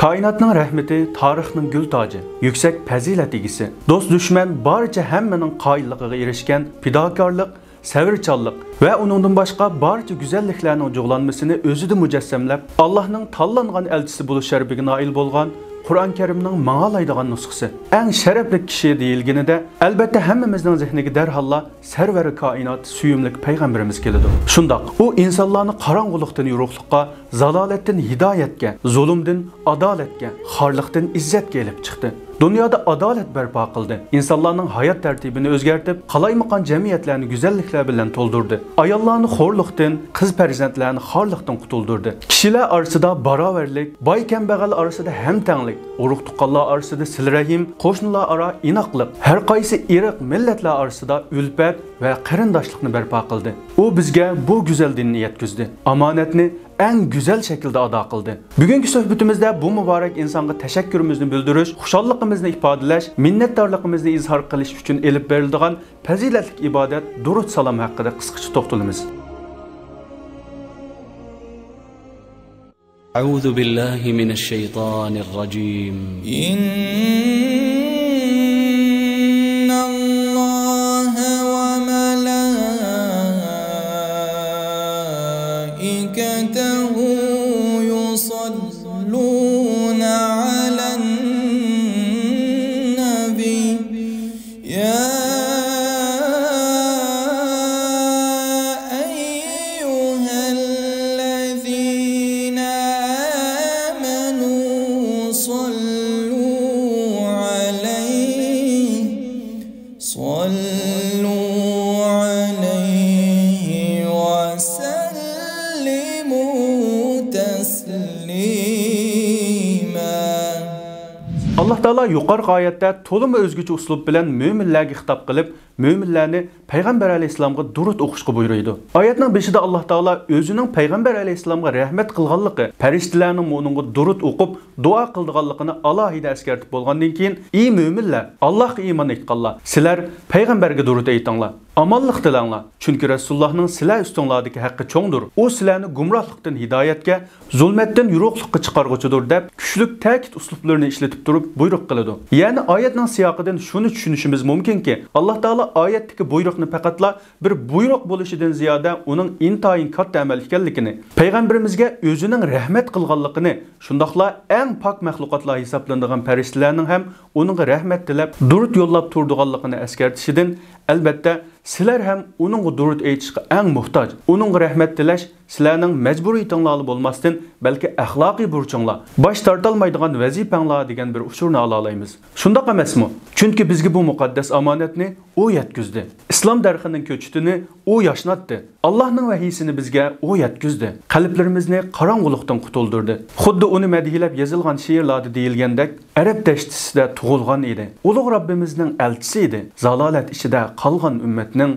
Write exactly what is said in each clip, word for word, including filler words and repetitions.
كائىناتنىڭ رەھمىتى، تارىخنىڭ گۈل تاجى، يۈكسەك پەزىلەت ئىگىسى، دوست-دۈشمەن بارچە ھەممىنىڭ قايىللىقىغا ئېرىشكەن پىداكارلىق، سەۋرچانلىق ۋە ئۇنىڭدىن باشقا بارچە گۈزەللىكلەرنىڭ جۇغلانمىسىنى ئۆزىدە مۇجەسسەملەپ، ئاللاھنىڭ تاللانغان ئەلچىسى بولۇش شەرىپىگە نائىل بولغان قۇرئان كەرىمنىڭ ماڭالايدىغان نۇسخىسى. ئەڭ شەرەپلىك كىشى دېيىلگىنىدە، ئەلبەتتە، ھەممىمىزنىڭ زېھنىگە دەرھاللا سەرۋەرى كائىنات، سۆيۈملۈك پەيغەمبىرىمىز كېلىدۇ. شۇنداق، ئۇ ئىنسانلارنى قاراڭغۇلۇقتىن يورۇقلۇققا، زالالەتتىن ھىدايەتكە، زۇلۇمدىن ئادالەتكە، خارلىقتىن ئىززەتكە ئېلىپ چىقتى. دۇنيادا ئادالەت بەرپا قىلدى. ئىنسانلارنىڭ ھايات تەرتىپىنى ئۆزگەرتىپ، قالايمىقان جەمئىيەتلەرنى گۈزەللىكلەر بىلەن تولدۇردى. ئاياللارنى خورلۇقتىن، قىز پەرزەنتلەرنى خارلىقتىن قۇتۇلدۇردى. كىشىلەر ئارىسىدا باراۋەرلىك، باي-كەمبەغەل ئارىسىدا ھەمتەڭلىك، ئۇرۇق-تۇغقانلار ئارىسىدا سىلە-رەھىم، قوشنىلار ئارا ئىناقلىق، ھەر قايسى ئىرق، مىللەتلەر ئارىسىدا ئۈلپەت ۋە قېرىنداشلىقنى بەرپا قىلدى. ئۇ بىزگە بۇ گۈزەل دىننى يەتكۈزدى. ئامانەتنى ئەڭ گۈزەل شەكىلدە ئادا قىلدى. بۈگۈنكى سۆھبىتىمىزدە بۇ مۇبارەك ئىنسانغا تەشەككۈرىمىزنى بىلدۈرۈش، خۇشاللىقىمىزنى ئىپادىلەش، مىننەتدارلىقىمىزنى ئىزھار قىلىش ئۈچۈن ئېلىپ بېرىلىدىغان پەزىلەتلىك ئىبادەت دۇرۇت سالام ھەققىدە قىسقىچە توختىلىمىز. أعوذ بالله من الشيطان الرجيم. إن الله وملائكته يصلون على النبي. يا أيها الذين آمنوا صلوا عليه، صلوا عليه وسلموا تسليما. ئاللاھ تائالا يۇقىرىقى ئايەتتە تولىمۇ ئۆزگىچە ئۇسلۇب بىلەن مۆمىنلەرگە خىتاب قىلىپ، مۆمىنلەرنى پەيغەمبەر ئەلەيھىسسالامغا دۇرۇت ئوقۇشقا بۇيرۇيدۇ. ئايەتنىڭ بېشىدا ئاللاھ تائالا ئۆزىنىڭ پەيغەمبەر ئەلەيھىسسالامغا رەھمەت قىلغانلىقى، پەرىشتىلەرنىڭمۇ ئۇنىڭغا دۇرۇت ئوقۇپ، دۇئا قىلىدىغانلىقىنى ئالاھىدە ئەسكەرتىپ بولغاندىن كېيىن، ئى مۆمىنلەر، ئاللاھقا ئىمان ئېيتقانلار، سىلەر پەيغەمبەرگە دۇرۇت ئېيتىڭلار، ئامانلىق تىلەڭلار، چۈنكى رەسۇلۇللاھنىڭ سىلەر ئۈستۈڭلاردىكى ھەققى چوڭدۇر، ئۇ سىلەرنى گۇمراھلىقتىن ھىدايەتكە، زۇلمەتتىن يورۇقلۇققا چىقارغۇچىدۇر، دەپ كۈچلۈك تەكىت ئۇسلۇبلىرىنى ئىشلىتىپ تۇرۇپ بۇيرۇق قىلىدۇ. يەنى ئايەتنىڭ سىياقىدىن شۇنى چۈشىنىشىمىز مۇمكىنكى، ئاللاھ تائالا ئايەتتىكى بۇيرۇقنى پەقەتلا بىر بۇيرۇق بولۇشىدىن زىيادە ئۇنىڭ ئىنتايىن كاتتا ئەمەل ئىكەنلىكىنى، پەيغەمبىرىمىزگە ئۆزىنىڭ رەھمەت قىلغانلىقىنى، شۇنداقلا ئەڭ پاك مەخلۇقاتلار ھېسابلىنىدىغان پەرىشتىلەرنىڭ ھەم ئۇنىڭغا رەھمەت تىلەپ، دۇرۇت يوللاپ تۇرىدىغانلىقىنى ئەسكەرتىشىدىن، ئەلبەتتە، سىلەر ھەم ئۇنىڭغا دۇرۇت ئېيتىشقا ئەڭ موھتاج. ئۇنىڭغا رەھمەت تىلەش سىلەرنىڭ مەجبۇرىيىتىڭلارلا بولماستىن، بەلكى ئەخلاقىي بۇرچۇڭلار، باش تارتالمايدىغان ۋەزىپەڭلار دېگەن بىر ئۇچۇرنى ئالالايمىز. شۇنداق ئەمەسمۇ؟ چۈنكى بىزگە بۇ مۇقەددەس ئامانەتنى ئۇ يەتكۈزدى. ئىسلام دەرىخىنىڭ كۆچىتىنى ئۇ ياشناتتى. ئاللاھنىڭ ۋەھىيسىنى بىزگە ئۇ يەتكۈزدى. قەلبلىرىمىزنى قاراڭغۇلۇقتىن قۇتۇلدۇردى. خۇددى ئۇنى مەدھىيلەپ يېزىلغان شېئىرلاردا دېيىلگەندەك، ئەرەب دەشتىسىدە تۇغۇلغان ئىدى. ئۇلۇغ رەببىمىزنىڭ ئەلچىسى ئىدى. زالالەت ئىچىدە قالغان ئۈممەتنىڭ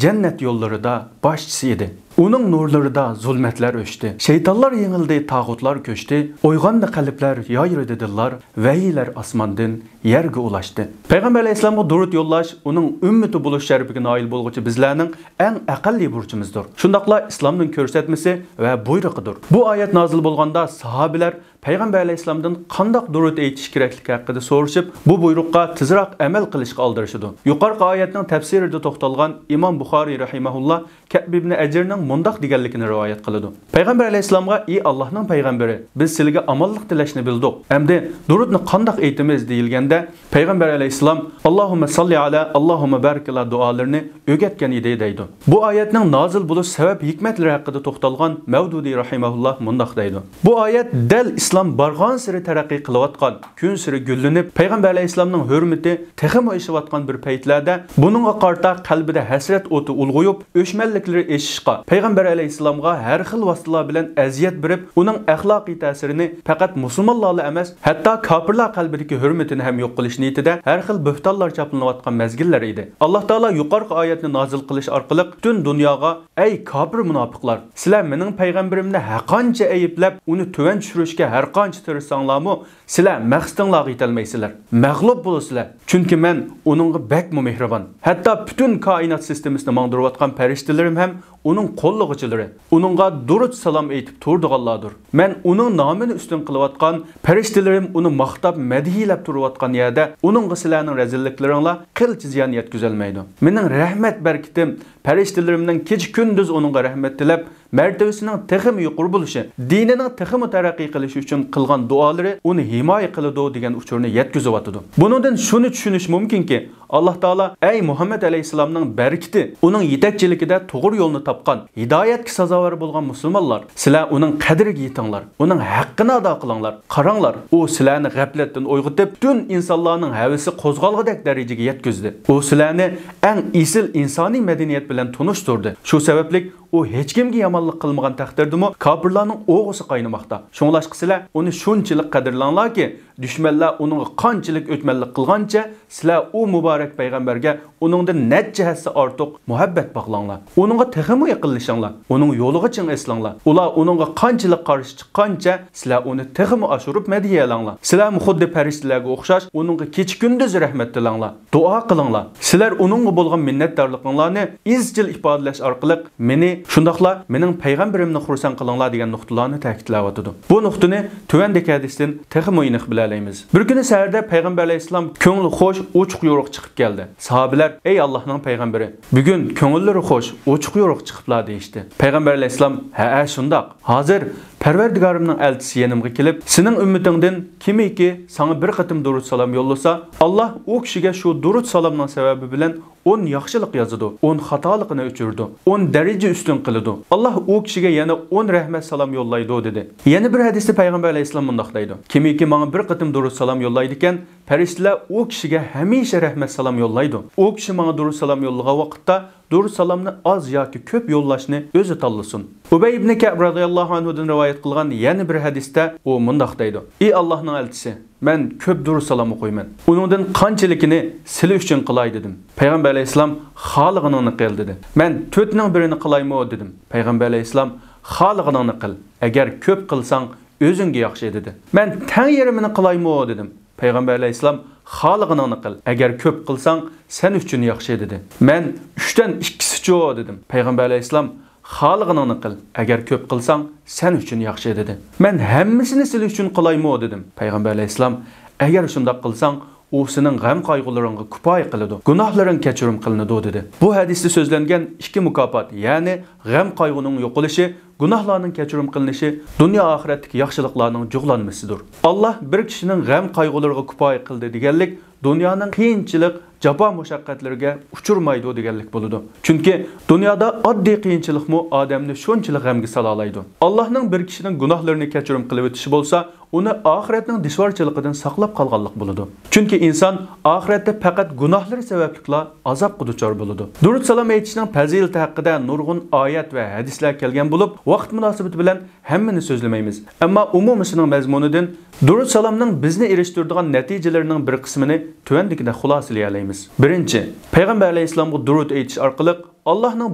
جەننەت يوللىرىدا باشچىسى ئىدى. ئۇنىڭ نۇرلىرىدا زۇلمەتلەر ئۆچتى. شەيتانلار يېڭىلدى، تاغۇتلار كۆچتى. ئويغاندى قەلبلەر، يايرىدى دىللار، ۋەھىيلەر ئاسماندىن يەرگە ئۇلاشتى. پەيغەمبەر ئەلەيھىسسالامغا دۇرۇت يوللاش ئۇنىڭ ئۈممىتى بولۇش شەرىپىگە نائىل بولغۇچى بىزلەرنىڭ ئەڭ ئەقەللىي بۇرچىمىزدۇر. شۇنداقلا ئىسلامنىڭ كۆرسەتمىسى ۋە بۇيرۇقىدۇر. بۇ ئايەت نازىل بولغاندا ساھابىلەر پەيغەمبەر ئەلەيھىسسالامدىن قانداق دۇرۇت ئېيتىش كېرەكلىكى ھەققىدە سورىشىپ، بۇ بۇيرۇققا تېزراق ئەمەل قىلىشقا ئالدىرىشىدۇ. يۇقىرىقى ئايەتنىڭ تەپسىرىدە توختالغان ئىمام بۇخارىي رەھىمەھۇللا كەئب ئىبنى ئەجىرنىڭ مۇنداق دېگەنلىكىنى رىۋايەت قىلىدۇ. پەيغەمبەر ئەلەيھىسسالامغا: «ئى ئاللاھنىڭ پەيغەمبىرى، بىز سىلىگە ئامانلىق تىلەشنى بىلدۇق. ئەمدى دۇرۇتنى قانداق ئېيتىمىز؟» دېيىلگەندە، پەيغەمبەر ئەلەيھىسسالام «ئاللاھۇممە ساللى ئەلا، ئاللاھۇممە بارىك ئەلا» دۇئالىرىنى ئۆگەتكەن ئىدى، دەيدۇ. بۇ ئايەتنىڭ نازىل بولۇش سەۋەب ھېكمەتلىرى ھەققىدە توختالغان مەۋدۇدى رەھىمەھۇللا مۇنداق دەيدۇ: بۇ ئايەت دەل ئىسلام بارغانسېرى تەرەققىي قىلىۋاتقان، كۈنسېرى گۈللىنىپ، پەيغەمبەر ئەلەيھىسسالامنىڭ ھۆرمىتى تېخىمۇ ئېشىۋاتقان بىر پەيتلەردە، بۇنىڭغا قارىتا قەلبىدە ھەسرەت ئوتى ئۇلغىيىپ، ئۆچمەنلىكلىرى ئېشىشقا، پەيغەمبەر ئەلەيھىسسالامغا ھەر خىل ۋاسىتىلەر بىلەن ئەزىيەت بېرىپ، ئۇنىڭ ئەخلاقىي تەسىرىنى پەقەت مۇسۇلمانلارلا ئەمەس، ھەتتا كاپىرلار قەلبىدىكى ھۆرمىتىنى ھەم يوق قىلىش نىيىتىدە ھەر خىل بۆھتانلار چاپلىنىۋاتقان مەزگىللەر ئىدى. ئاللاھ تائالا يۇقىرىقى ئايەتنى نازىل قىلىش ئارقىلىق پۈتۈن دۇنياغا: «ئەي كاپىر مۇناپىقلار، سىلەر مېنىڭ پەيغەمبىرىمنى ھەرقانچە ئەيىبلەپ، ئۇنى تۆۋەن چۈشۈرۈشكە ھەرقانچە تىرىشساڭلارمۇ، سىلەر مەقسىتىڭلارغا يېتەلمەيسىلەر. مەغلۇپ بولىسىلەر. چۈنكى مەن ئۇنىڭغا بەكمۇ مېھرىبان. ھەتتا پۈتۈن كائىنات سىستېمىسىنى ماڭدۇرۇۋاتقان پەرىشتىلىرىم ھەم ئۇنىڭ قوللىغۇچىلىرى، ئۇنىڭغا دۇرۇت سالام ئېيتىپ تۇرىدىغانلاردۇر. مەن ئۇنىڭ نامىنى ئۈستۈن قىلىۋاتقان، پەرىشتىلىرىم ئۇنى ماختاپ، مەدھىيلەپ تۇرۇۋاتقان يەردە ئۇنىڭغا سىلەرنىڭ رەزىللىكلىرىڭلار قىلچە زىيان يەتكۈزەلمەيدۇ. مېنىڭ رەھمەت بەرىكىتىم پەرىشتىلىرىمنىڭ كېچە-كۈندۈز ئۇنىڭغا رەھمەت تىلەپ، مەرتىۋىسىنىڭ تېخىمۇ يۇقىرى بولۇشى، دىنىنىڭ تېخىمۇ تەرەققىي قىلىشى ئۈچۈن قىلغان دۇئالىرى ئۇنى ھىمايە قىلىدۇ دېگەن ئۇچۇرنى يەتكۈزۈۋاتىدۇ. بۇنىڭدىن شۇنى چۈشىنىش مۇمكىنكى، ئاللاھ تائالا، ئەي مۇھەممەد ئەلەيھىسسالامنىڭ بەرىكىتى، ئۇنىڭ يېتەكچىلىكىدە توغرا يولنى تاپقان، ھىدايەتكە سازاۋەر بولغان مۇسۇلمانلار، سىلەر ئۇنىڭ قەدرىگە يېتىڭلار، ئۇنىڭ ھەققىنى ئادا قىلىڭلار. قاراڭلار، ئۇ سىلەرنى غەپلەتتىن ئويغىتىپ، پۈتۈن ئىنسانلارنىڭ ھەۋىسى قوزغالغۇدەك دەرىجىگە يەتكۈزدى. ئۇ سىلەرنى ئەڭ ئېسىل ئىنسانىي مەدەنىيەت بىلەن تونۇشتۇردى. شۇ سەۋەبلىك ئۇ ھېچكىمگە يامانلىق قىلمىغان تەقدىردىمۇ، كاپىرلارنىڭ ئوغىسى قاينىماقتا. شۇڭلاشقا سىلەر ئۇنى شۇنچىلىك قەدىرلەڭلاركى، دۈشمەنلەر ئۇنىڭغا قانچىلىك ئۆچمەنلىك قىلغانچە، سىلەر ئۇ مۇبارەك پەيغەمبەرگە ئۇنىڭدىن نەچچە ھەسسە ئارتۇق مۇھەببەت باغلاڭلار. ئۇنىڭغا تېخىمۇ يېقىنلىشىڭلار. ئۇنىڭ يولىغا چىڭ ئېسىلىڭلار. ئۇلار ئۇنىڭغا قانچىلىك قارشى چىققانچە، سىلەر ئۇنى تېخىمۇ ئاشۇرۇپ مەدھىيەلەڭلار. سىلەرمۇ خۇددى پەرىشتىلەرگە ئوخشاش ئۇنىڭغا كېچە-كۈندۈز رەھمەت تىلەڭلار. دۇئا قىلىڭلار. سىلەر ئۇنىڭغا بولغان مىننەتدارلىقىڭلارنى ئىزچىل ئىپادىلەش ئارقىلىق مېنى، شۇنداقلا مېنىڭ پەيغەمبىرىمنى خۇرسەن قىلىڭلار دېگەن نۇقتىلارنى تەكىتلەۋاتىدۇ. بۇ نۇقتىنى تۆۋەندىكى ھەدىستىن تېخىمۇ ئېنىق بىلەلەيمىز. بىر كۈنى سەھەردە پەيغەمبەر ئەلەيھىسسالام كۆڭلى خوش، ئوچۇق-يورۇق چىقىپ كەلدى. ساھابىلەر، ئەي ئاللاھنىڭ پەيغەمبىرى، بۈگۈن كۆڭۈللىرى خوش، ئوچۇق-يورۇق چىقىپلا دېيىشتى. پەيغەمبەر ئەلەيھىسسالام، ھەئە، شۇنداق. ھازىر پەرۋەردىگارىمنىڭ ئەلچىسى يېنىمغا كېلىپ، سېنىڭ ئۈممىتىڭدىن كىمكى ساڭا بىر قېتىم دۇرۇت سالام يوللىسا، ئاللاھ ئۇ كىشىگە شۇ دۇرۇت سالامنىڭ سەۋەبى بىلەن ئون ياخشىلىق يازىدۇ، ئون خاتالىقىنى ئۆچۈرىدۇ، ئون دەرىجە ئۈستۈن قىلىدۇ. ئاللاھ ئۇ كىشىگە يەنە ئون رەھمەت سالام يوللايدۇ، دېدى. يەنە بىر ھەدىستە پەيغەمبەر ئەلەيھىسسالام مۇنداق دەيدۇ، كىمكى ماڭا بىر قېتىم دۇرۇت سالام يوللايدىكەن، پەرىشتىلەر ئۇ كىشىگە ھەمىشە رەھمەت سالام يوللايدۇ. ئۇ كىشى ماڭا دۇرۇت سالام يوللىغان ۋاقىتتا، دۇرۇت سالامنى ئاز ياكى كۆپ يوللاشنى ئۆزى تاللىسۇن. ئۇبەي ئىبنى كەئب رەزىياللاھۇ ئەنھۇدىن رىۋايەت قىلغان يەنە بىر ھەدىستە ئۇ مۇنداق دەيدۇ، ئى ئاللاھنىڭ ئەلچىسى، مەن كۆپ دۇرۇت سالام ئوقۇيمەن. ئۇنىڭدىن قانچىلىكىنى سىلى ئۈچۈن قىلاي دېدىم. پەيغەمبەر ئەلەيھىسسالام، خالىغىنىڭنى قىل دېدى. مەن تۆتنىڭ بىرىنى قىلايمۇ دېدىم. پەيغەمبەر ئەلەيھىسسالام، خالىغىنىڭنى قىل. ئەگەر كۆپ قىلساڭ، ئۆزۈڭگە ياخشى دېدى. مەن تەڭ يېرىمىنى قىلايمۇ دېدىم. پەيغەمبەر ئەلەيھىسسالام، خالىغىنىڭنى قىل، ئەگەر كۆپ قىلساڭ، سەن ئۈچۈن ياخشى دېدى. مەن ئۈچتىن ئىككىسىچۇ دېدىم. پەيغەمبەر ئەلەيھىسسالام، خالىغىنىڭنى قىل، ئەگەر كۆپ قىلساڭ، سەن ئۈچۈن ياخشى دېدى. مەن ھەممىسىنى سىلى ئۈچۈن قىلايمۇ دېدىم. پەيغەمبەر ئەلەيھىسسالام، ئەگەر شۇنداق قىلساڭ، ئۇ سېنىڭ غەم-قايغۇلىرىڭغا كۇپايە قىلىدۇ، گۇناھلىرىڭ كەچۈرۈم قىلىنىدۇ دېدى. بۇ ھەدىستە سۆزلەنگەن ئىككى مۇكاپات، يەنى غەم-قايغۇنىڭ يوقىلىشى، گۇناھلارنىڭ كەچۈرۈم قىلىنىشى دۇنيا ئاخىرەتتىكى ياخشىلىقلارنىڭ جۇغلانمىسىدۇر. ئاللاھ بىر كىشىنىڭ غەم-قايغۇلىرىغا كۇپايە قىلدى دېگەنلىك دۇنيانىڭ قىيىنچىلىق، جاپا-مۇشەققەتلىرىگە ئۇچرىمايدۇ دېگەنلىك بولىدۇ. چۈنكى دۇنيادا ئاددىي قىيىنچىلىقمۇ ئادەمنى شۇنچىلىق غەمگە سالالايدۇ. ئاللاھنىڭ بىر كىشىنىڭ گۇناھلىرىنى كەچۈرۈم قىلىۋېتىشى بولسا، ئۇنى ئاخىرەتنىڭ دىشۋارچىلىقىدىن ساقلاپ قالغانلىق بولىدۇ. چۈنكى ئىنسان ئاخىرەتتە پەقەت گۇناھلىرى سەۋەبلىكلا ئازابقا دۇچار بولىدۇ. دۇرۇت سالام ئېيتىشنىڭ پەزىلىتى ھەققىدە نۇرغۇن ئايەت ۋە ھەدىسلەر كەلگەن بولۇپ، ۋاقىت مۇناسىۋىتى بىلەن ھەممىنى سۆزلىمەيمىز. ئەمما ئومۇمىسىنىڭ مەزمۇنىدىن دۇرۇت سالامنىڭ بىزنى ئېرىشتۈرىدىغان نەتىجىلىرىنىڭ بىر قىسمىنى تۆۋەندىكىدەك خۇلاسىلىيەلەيمىز. بىرىنچى، پەيغەمبەر ئەلەيھىسسالامغا دۇرۇت ئېيتىش ئارقىلىق ئاللاھنىڭ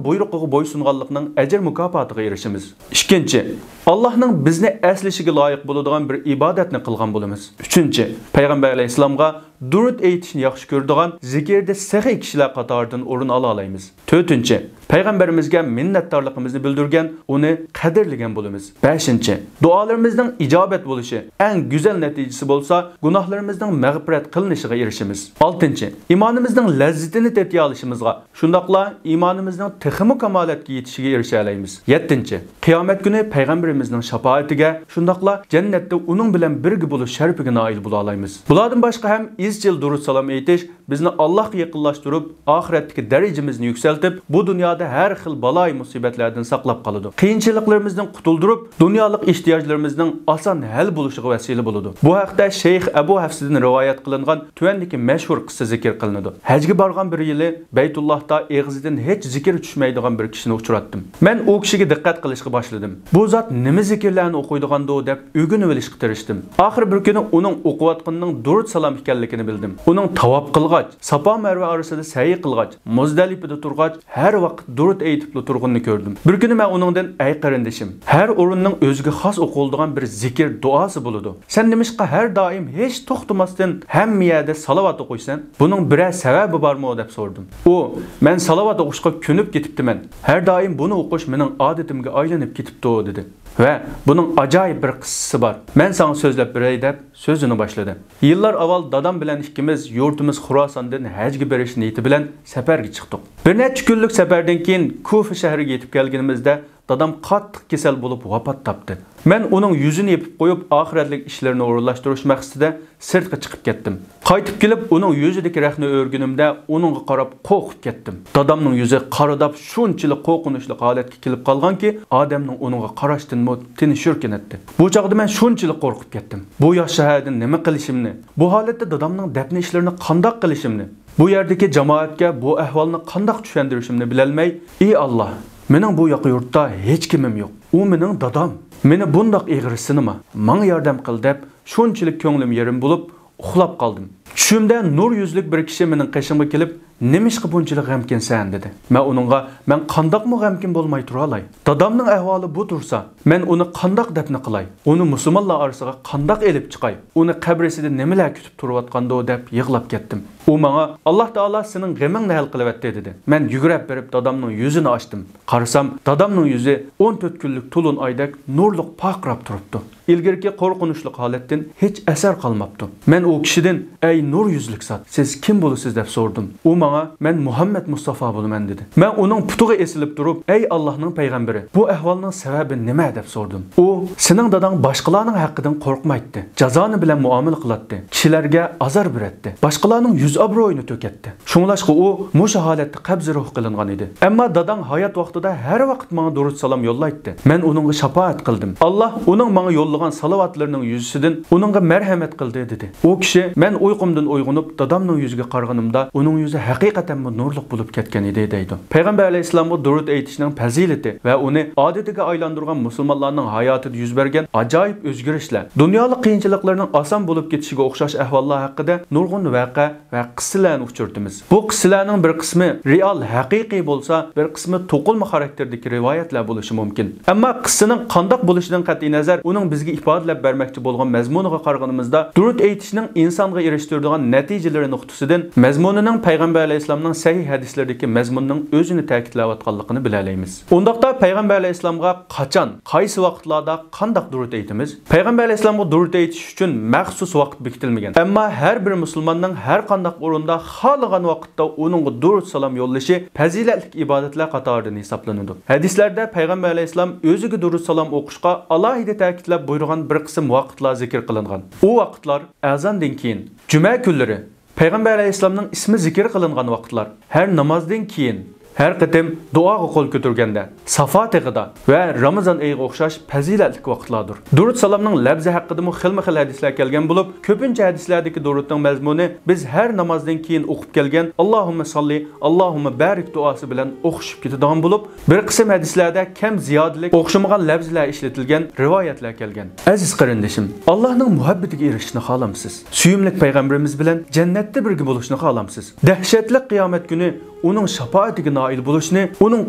بۇيرۇقىغا بويسۇنغانلىقنىڭ ئەجىر مۇكاپاتىغا ئېرىشىمىز. ئىككىنچى، ئاللاھنىڭ بىزنى ئەسلىشىگە لايىق بولىدىغان بىر ئىبادەتنى قىلغان بولىمىز. ئۈچىنچى، پەيغەمبەر ئەلەيھىسسالامغا دۇرۇت ئېيتىشنى ياخشى كۆرىدىغان، زىكىردە سېخىي كىشىلەر قاتارىدىن ئورۇن ئالالايمىز. تۆتىنچى، پەيغەمبىرىمىزگە مىننەتدارلىقىمىزنى بىلدۈرگەن، ئۇنى قەدىرلىگەن بولىمىز. بەشىنچى، دۇئالىرىمىزنىڭ ئىجابەت بولۇشى، ئەڭ گۈزەل نەتىجىسى بولسا، گۇناھلىرىمىزنىڭ مەغپىرەت قىلىنىشىغا ئېرىشىمىز. ئالتىنچى، ئىمانىمىزنىڭ لەززىتىنى تېتىيالىشىمىزغا، شۇنداقلا ئىمانىمىزنىڭ تېخىمۇ كامالەتكە يېتىشىگە ئېرىشەلەيمىز. يەتتىنچى، قىيامەت كۈنى پەيغەمبىرىمىزنىڭ شاپائىتىگە، شۇنداقلا جەننەتتە ئۇنىڭ بىلەن بىرگە بولۇش شەرىپىگە نائىل بولالايمىز. بۇلاردىن باشقا ھەم ئىزچىل دۇرۇت سالام ئېيتىش بىزنى ئاللاھقا يېقىنلاشتۇرۇپ، ئاخىرەتتىكى دەرىجىمىزنى يۈكسەلتىپ، بۇ دۇنيادا ھەر خىل بالايىمۇسىبەتلەردىن ساقلاپ قالىدۇ. قىيىنچىلىقلىرىمىزدىن قۇتۇلدۇرۇپ، دۇنيالىق ئېھتىياجلىرىمىزنىڭ ئاسان ھەل بولۇشىغا ۋەسىلە بولىدۇ. بۇ ھەقتە شەيخ ئەبۇ ھەفسىدىن رىۋايەت قىلىنغان تۆۋەندىكى مەشھۇر قىسسە زىكىر قىلىنىدۇ. ھەجگە بارغان بىر يىلى بەيتۇللاھتا ئېغىزىدىن ھېچ زىكىر چۈشمەيدىغان بىر كىشىنى ئۇچراتتىم. مەن ئۇ كىشىگە دىققەت قىلىشقا باشلىدىم. بۇ زات نېمە زىكىرلەرنى ئوقۇيدىغاندۇ دەپ ئۆگىنىۋېلىشقا تىرىشتىم. ئاخىرى بىر كۈنى ئۇنىڭ ئوقۇۋاتقىنىنىڭ دۇرۇت سالام ئىكەنلىكىنى بىلدىم. ئۇنىڭ تاۋاپ قىلغاچ، ساپا مەرۋە ئارىسىدا سەئي قىلغاچ، مۇزدەلىپىدە تۇرغاچ، ھەر ۋاقىت دۇرۇت ئېيتىپلا تۇرغىنىنى كۆردۈم. بىر كۈنى مەن ئۇنىڭدىن، ئەي قېرىندىشىم، ھەر ئورۇننىڭ ئۆزىگە خاس ئوقۇلىدىغان بىر زىكىر، دۇئاسى بولىدۇ. سەن نېمىشقا ھەر دائىم ھېچ توختىماستىن ھەممە يەردە سالاۋات ئوقۇيسەن؟ بۇنىڭ بىرەر سەۋەبى بارمۇ؟ دەپ سورىدىم. ئۇ، مەن سالاۋات ئوقۇشقا كۆنۈپ كېتىپتىمەن. ھەر دائىم بۇنى ئوقۇش مېنىڭ ئادىتىمگە ئايلىنىپ كېتىپتۇ، دېدى. ۋە بۇنىڭ ئاجايىپ بىر قىسسىسى بار. مەن ساڭا سۆزلەپ بېرەي، دەپ سۆزىنى باشلىدى. يىللار ئاۋۋال دادام بىلەن ئىككىمىز يۇرتىمىز خۇراساندىن ھەجگە بېرىش نىيىتى بىلەن سەپەرگە چىقتۇق. بىر نەچچە كۈنلۈك سەپەردىن كېيىن كۇفا شەھىرىگە يېتىپ كەلگىنىمىزدە، دادام قاتتىق كېسەل بولۇپ ۋاپات تاپتى. مەن ئۇنىڭ يۈزىنى يېپىپ قويۇپ، ئاخىرەتلىك ئىشلىرىنى ئورۇنلاشتۇرۇش مەقسىتىدە سىرتقا چىقىپ كەتتىم. قايتىپ كېلىپ، ئۇنىڭ يۈزىدىكى رەختنى ئۆرگىنىمدە، ئۇنىڭغا قاراپ قورقۇپ كەتتىم. دادامنىڭ يۈزى قارىداپ شۇنچىلىك قورقۇنچلۇق ھالەتكە كېلىپ قالغانكى، ئادەمنىڭ ئۇنىڭغا قاراشتىنمۇ تېنى شۈركۈنەتتى. بۇ چاغدا مەن شۇنچىلىك قورقۇپ كەتتىم. بۇ ياش شەھەردە نېمە قىلىشىمنى، بۇ ھالەتتە دادامنىڭ دەپنە ئىشلىرىنى قانداق قىلىشىمنى، بۇ يەردىكى جامائەتكە بۇ ئەھۋالنى قانداق چۈشەندۈرۈشۈمنى بىلەلمەي، ئى ئاللا، مېنىڭ بۇ ياقا يۇرتتا ھېچكىمىم يوق. ئۇ مېنىڭ دادام. مېنى بۇنداق ئېغىر سىنىما، ماڭا ياردەم قىل، دەپ شۇنچىلىك كۆڭلۈم يېرىم بولۇپ، ئۇخلاپ قالدىم. چۈشۈمدە نۇر يۈزلۈك بىر كىشى مېنىڭ قېشىمغا كېلىپ، نېمىشقا بۇنچىلىك غەمكىنسەن؟ دېدى. مەن ئۇنىڭغا، مەن قانداقمۇ غەمكىن بولماي تۇرالاي؟ دادامنىڭ ئەھۋالى بۇ تۇرسا، مەن ئۇنى قانداق دەپنە قىلاي؟ ئۇنى مۇسۇلمانلار ئارىسىغا قانداق ئېلىپ چىقاي؟ ئۇنى قەبرىسىدە نېمىلەر كۈتۈپ تۇرۇۋاتقاندۇ؟ دەپ يىغلاپ كەتتىم. ئۇ ماڭا، ئاللا تائالا سېنىڭ غېمىڭنى ھەل قىلىۋەتتى، دېدى. مەن يۈگۈرۈپ بېرىپ دادامنىڭ يۈزىنى ئاچتىم. قارىسام، دادامنىڭ يۈزى ئون تۆت كۈنلۈك تولۇن ئايدەك نۇرلۇق پارقىراپ تۇرۇپتۇ. ئىلگىرىكى قورقۇنچلۇق ھالەتتىن ھېچ ئەسەر قالماپتۇ. مەن ئۇ كىشىدىن، ئەي نۇر يۈزلۈك زات، سىز كىم بولىسىز؟ دەپ سورىدىم. ئۇ ماڭا، مەن مۇھەممەد مۇستافا بولىمەن، دېدى. مەن ئۇنىڭ پۇتىغا ئېسىلىپ تۇرۇپ، ئەي ئاللاھنىڭ پەيغەمبىرى، بۇ ئەھۋالنىڭ سەۋەبى نېمە؟ دەپ سورىدىم. ئۇ، سېنىڭ داداڭ باشقىلارنىڭ ھەققىدىن قورقمايتتى، جازانى بىلەن مۇئامىلە قىلاتتى، كىشىلەرگە ئازار بېرەتتى، باشقىلارنىڭ يۈز ئابرۇيىنى تۆكەتتى. شۇڭلاشقا ئۇ مۇشۇ ھالەتتە قەبزى روھ قىلىنغان ئىدى. ئەمما داداڭ ھايات ۋاقتىدا ھەر ۋاقىت ماڭا دۇرۇت سالام يوللايتتى. مەن ئۇنىڭغا شاپائەت قىلدىم. ئاللا ئۇنىڭ ماڭا يوللىغان سالاۋاتلىرىنىڭ يۈزىسىدىن ئۇنىڭغا مەرھەمەت قىلدى، دېدى. ئۇ كىشى، مەن ئۇيقۇمدىن ئويغىنىپ، دادامنىڭ يۈزىگە قارىغىنىمدا، ئۇنىڭ يۈزى ھەقىقەتەنمۇ نۇرلۇق بولۇپ كەتكەن ئىدى، دەيدۇ. پەيغەمبەر ئەلەيھىسسالامغا دۇرۇت ئېيتىشنىڭ پەزىلىتى ۋە ئۇنى ئادىتىگە ئايلاندۇرغان مۇسۇلمانلارنىڭ ھاياتىدا يۈز بەرگەن ئاجايىپ ئۆزگىرىشلەر، دۇنيالىق قىيىنچىلىقلارنىڭ ئاسان بولۇپ كېتىشىگە ئوخشاش ئەھۋاللار ھەققىدە نۇرغۇن ۋەقە ۋە قىسسىلەرنى ئۇچرىتىمىز. بۇ قىسسىلەرنىڭ بىر قىسمى رېئال، ھەقىقىي بولسا، بىر قىسمى توقۇلما خاراكتېردىكى رىۋايەتلەر بولۇشى مۇمكىن. ئەمما قىسسىنىڭ قانداق بولۇشىدىن قەتئىينەزەر، ئۇنىڭ بىزگە ئىپادىلەپ بەرمەكچى بولغان مەزمۇنىغا قارىغىنىمىزدا، دۇرۇت ئېيتىشنىڭ ئىنسانغا ئېرىشتۈرىدىغان نەتىجىلىرى نۇقتىسىدىن مەزمۇنىنىڭ پەيغەمبەر ئەلەيھىسسالامنىڭ سەھىھ ھەدىسلىرىدىكى مەزمۇننىڭ ئۆزىنى تەكىتلەۋاتقانلىقىنى بىلەلەيمىز. ئۇنداقتا پەيغەمبەر ئەلەيھىسسالامغا قاچان، قايسى ۋاقىتلاردا قانداق دۇرۇت ئېيتىمىز؟ پەيغەمبەر ئەلەيھىسسالامغا دۇرۇت ئېيتىش ئۈچۈن مەخسۇس ۋاقىت بېكىتىلمىگەن. ئەمما ھەر بىر مۇسۇلماننىڭ ھەر قانداق ئورۇندا خالىغان ۋاقىتتا ئۇنىڭغا دۇرۇت سالام يوللىشى پەزىلەتلىك ئىبادەتلەر قاتارىدىن ھېسابلىنىدۇ. ھەدىسلەردە پەيغەمبەر ئەلەيھىسسالام ئۆزىگە دۇرۇت سالام ئوقۇشقا ئالاھىدە تەكىتلەپ بۇيرۇغان بىر قىسىم ۋاقىتلار زىكىر قىلىنغان. ئۇ ۋاقىتلار ئەزاندىن كېيىن، جۈمە كۈنلىرى، پەيغەمبەر ئەلەيھىسسالامنىڭ ئىسمى زىكىر قىلىنغان ۋاقىتلار، ھەر نامازدىن كېيىن، ھەر قېتىم دۇئاغا قول كۆتۈرگەندە، سافا تېغىدا ۋە رامىزان ئېيىغا ئوخشاش پەزىلەتلىك ۋاقىتلاردۇر. دۇرۇت سالامنىڭ لەپزى ھەققىدىمۇ خىلمۇ خىل ھەدىسلەر كەلگەن بولۇپ، كۆپىنچە ھەدىسلەردىكى دۇرۇتنىڭ مەزمۇنى بىز ھەر نامازدىن كېيىن ئوقۇپ كەلگەن، ئاللاھۇممە ساللى، ئاللاھۇممە بارىك دۇئاسى بىلەن ئوخشىشىپ كېتىدىغان بولۇپ، بىر قىسىم ھەدىسلەردە كەم زىيادىلىك، ئوخشىمىغان لەپزىلەر ئىشلىتىلگەن رىۋايەتلەر كەلگەن. ئەزىز قېرىندىشىم، ئاللاھنىڭ مۇھەببىتىگە ئېرىشىشنى خالامسىز؟ سۆيۈملۈك پەيغەمبىرىمىز بىلەن جەننەتتە بىرگە بولۇشنى خالامسىز؟ دەھشەتلىك قىيامەت كۈنى ئۇنىڭ شاپائىتىگە نائىل بولۇشنى، ئۇنىڭ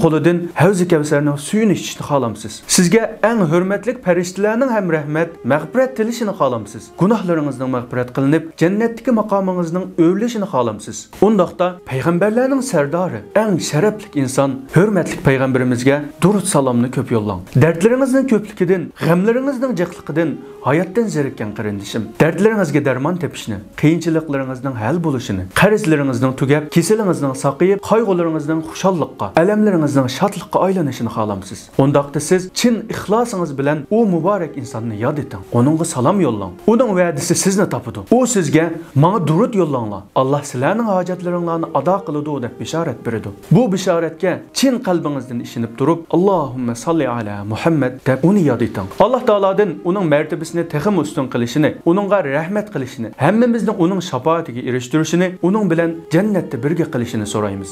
قولىدىن ھەۋزى كەۋسەرنىڭ سۈيىنى ئىچىشنى خالامسىز؟ سىزگە ئەڭ ھۆرمەتلىك پەرىشتىلەرنىڭ ھەم رەھمەت، مەغپىرەت تىلىشىنى خالامسىز؟ گۇناھلىرىڭىزنىڭ مەغپىرەت قىلىنىپ، جەننەتتىكى ماقامىڭىزنىڭ ئۆرلىشىنى خالامسىز؟ ئۇنداقتا پەيغەمبەرلەرنىڭ سەردارى، ئەڭ شەرەپلىك ئىنسان، ھۆرمەتلىك پەيغەمبىرىمىزگە دۇرۇت سالامنى كۆپ يوللاڭ. دەردلىرىڭىزنىڭ كۆپلۈكىدىن، غەملىرىڭىزنىڭ جىقلىقىدىن ھاياتتىن زېرىككەن قېرىندىشىم، دەردلىرىڭىزگە دەرمان تېپىشنى، قىيىنچىلىقلىرىڭىزنىڭ ھەل بولۇشىنى، قەرزلىرىڭىزنىڭ تۈگەپ، كېسىلىڭىزنىڭ ساقىيىپ، قايغۇلىرىڭىزنىڭ خۇشاللىققا، ئەلەملىرىڭىزنىڭ شادلىققا ئايلىنىشىنى خالامسىز؟ ئۇنداقتا سىز چىن ئىخلاسىڭىز بىلەن ئۇ مۇبارەك ئىنساننى ياد ئېتىڭ، ئۇنىڭغا سالام يوللاڭ. ئۇنىڭ ۋەدىسى سىزنى تاپىدۇ. ئۇ سىزگە، ماڭا دۇرۇت يوللاڭلار، ئاللا سىلەرنىڭ ھاجەتلىرىڭلارنى ئادا قىلىدۇ، دەپ بېشارەت بېرىدۇ. بۇ بېشارەتكە چىن قەلبىڭىزدىن ئىشىنىپ تۇرۇپ، ئاللاھۇممە ساللى ئەلا مۇھەممەد دەپ ئۇنى ياد ئېتىڭ. ئاللا تائالادىن ئۇنىڭ مەرتىۋىسىنى تېخىمۇ ئۈستۈن قىلىشىنى، ئۇنىڭغا رەھمەت قىلىشىنى، ھەممىمىزنى ئۇنىڭ شاپائىتىگە ئېرىشتۈرۈشىنى، ئۇنىڭ بىلەن جەننەتتە بىرگە قىلىشىنى سورايمىز.